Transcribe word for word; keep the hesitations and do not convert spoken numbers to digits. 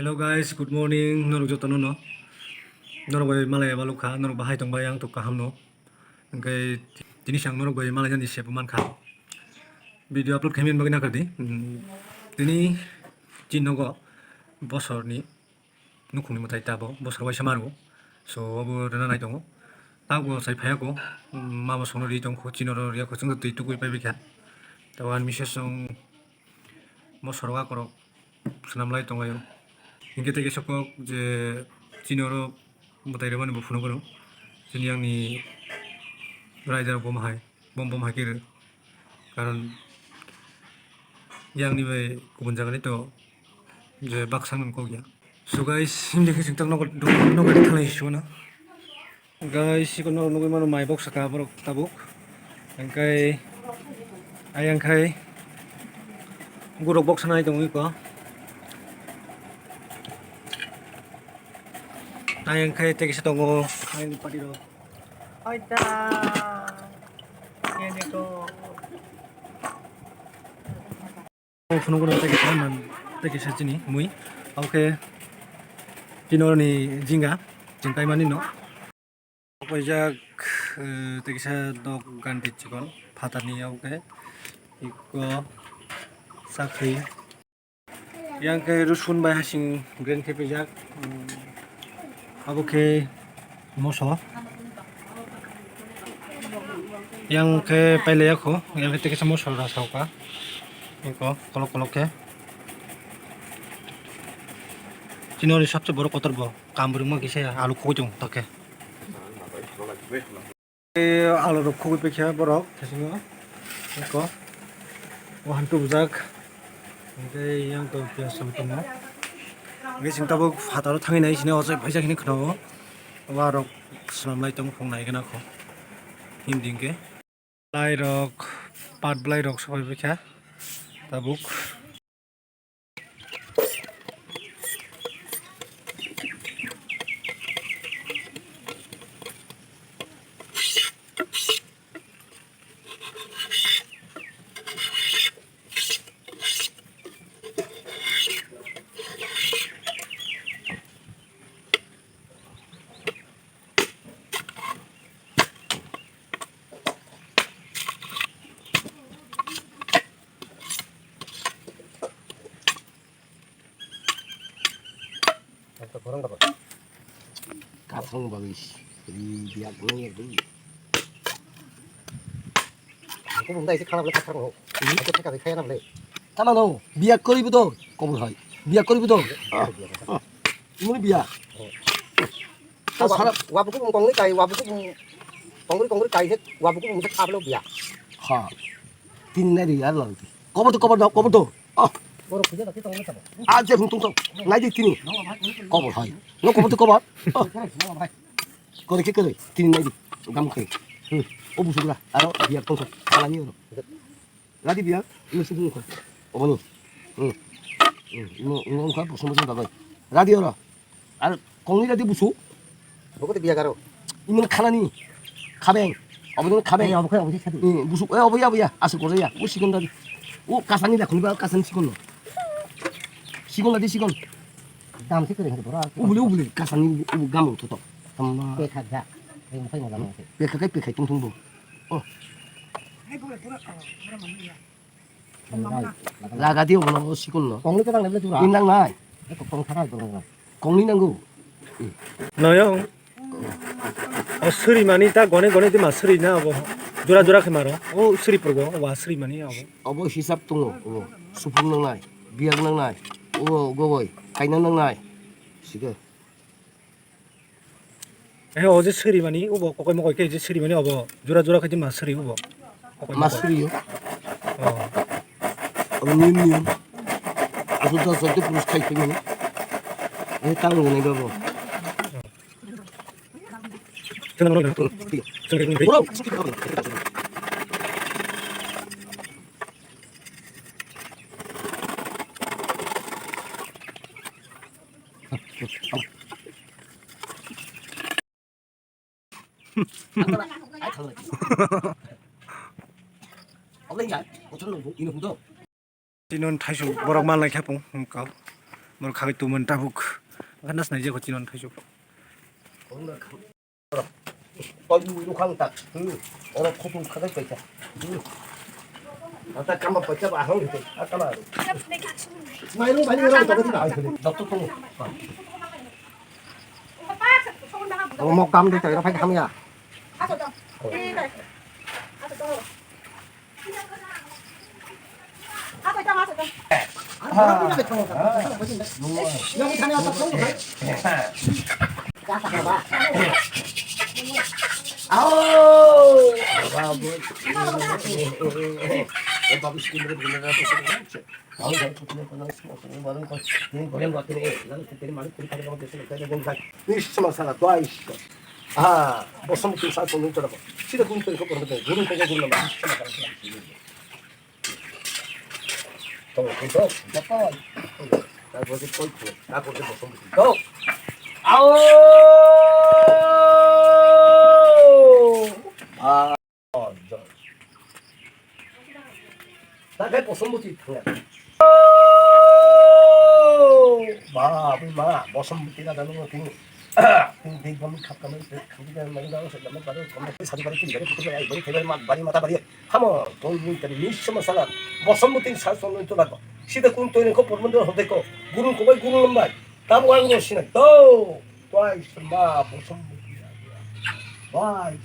Hello guys, good morning. Norok joto no no. Norok bai malai eba lukha, norok bahai tong bai ang to kaham no. Hingke tini sang norok bai malai jani sebu mankha. Video upload khaimani bagwi nakardi. Hmm, tini chini nogo bosorni nukhungni mwtai tabo bosor waisa maru. So obo rwna nai tongo. Tabo sai phaiya ko, hmm, mama songno ri tongkho, chini oro riya ko chwngno twi tukui pai bikha. Tabo ani misesong bosor wakorok swnam lai tonglaio. Hingke tei kaisa kok je chini oro mwtai rwmani bo phunuk gwnang. Chini yang ni raida rok bo mahai, bom bom hai khe rw. Karon yang ni bai kubun jaga ni to je baksa nang kok ya. So guys, hindi khe chwng tak nogo, nogo thalai suana. Guys, iko norok nugui mano mai boksa ka borok tabuk. Hingkai ayang khai gurok boksa nai tongwi ko. Ayang khai tei kisa tongo ayang party rok. Oida. Ini ko. O phunuk rok tei kisa man tei kisa chini mui. Oke. Tini oroni jinga chwng kaimani no. Paijak, eh, tei kisa dok ganti chikon phatarni oke. Iko sakri. Yang khe rusun bai hasing grind khe pijak. Hmm. Abo khe moso. Yang khe pailaya kho, yang khe tei kisa moso rw sao ka. Eko kolok kolok khe. Chini ori sabse borok kotor bo, kam rwma kisa alu khogoi tongo ta khe. Tei alu rok khogoi paikha borok, thasingo eko. O han tubujak. Hingke yang to piyaj rok tongo. Hingke chwng tabuk phataro thangwi nai sini, o chai phaisa hini khwna o. Wa rok swnam lai tong phung nai gana kho. Hindi hingke. Blai rok, pat blai rok sobai bikha tabuk. Kathang bagwi ri biak nang ya dui. Aku bunda isi khana bole kathang ho. Aku theka de khaya na bole. Tama no, biak koribu do, kobor hai. Biak koribu do. Muni biak. Wabuku bung kongri kai, wabuku bung kongri kongri kai he, wabuku bung khablo biak. Ha. Tin nai ri ar lang. Kobor to, kobor do, kobor do. Ah. Borok khuja da tong le tamo. Ah, je hung tong tong. Nai di tini. Kobor hai. No kobor to kobor. Ah. Kore khe kore. Tini nai di. Gam khe. Hmm. O busugra. Aro biak tong tong. Salani oro. Radi biak. Ini sih ko. Oboni. Hmm. Hmm. Ini ini ko bosom bosom dabai. Radi oro. Ar kongni radi busu. Boko te biya garo. Iman khanani. Khabeng. Obo khabeng. Obo khe obo khe. Hmm, busu. Eh, obo ya, obo ya. Asuk kore ya. O sikon radi. O kasani da khuni ba kasani sikon no. Sikon radi sikon. Dam se kore bora. Ubuli ubuli kasani ubu gamu toto. Tamma. Pe kha ja. Pe kha kai pe khai tung tung bo. Oh. Laga di obo no sikul no. Kongni kwbang leble jura. Indang nai. Kong thara ibo no. Kongni nango. Noyong. O suri mani ta gone gone di ma suri na obo. Jura jura khe maro. O suri purgo wa suri mani obo. Obo hisab tongo obo. Supung nangnai, biyak nangnai. Obo gogoi kaina nangnai. Sike. Eh, o je suri mani, obo kokoi mokoi khe je suri mani obo jura jura khe je ma suri obo. Kokoi ma mokoi. Suri o. Oh. Obo niyom niyom. Asol ta asol te purus khai khai mani. Eh, tang nai babo. Bro. Tinon thaisu borok manlai khe pung wngkha. Borok khagwi tongmani tabuk. Hanas nai jekho chinon thaichuk. Tol nukha tak. Hmm. Oro khutung khagai paisa. Hmm. Ata kama paisa ba hang hite. Akama. Mairung bani oro kata kata ai hite. Doktor tu. Oro mok kam de tai ro phai ham ya. Nisma sala dua ish. Ah, bosom tu sa solo tu apa? Sida kun tu ko pernah tu, guru ko guru nama. Tong, tong, tong. Tong. Ao! Ah, ta kai bosom buti thang. Ba, bui ma, bosom buti na dalo tini. Tini dei bom khap kamai, khap kamai, mai dalo sa dalo, bari, kamai, sadi bari, tini bari, kutu bari, bari, bari, ma, bari, mata bari. Hamo, tong ni tani ni sama sala. Bosom buting sa song ni tulago. Sida kun tong ni ko pormon do hote ko. Gurung ko bai gurung lambai. Tam wang no sina. To. Bai sama bosom buting. Bai.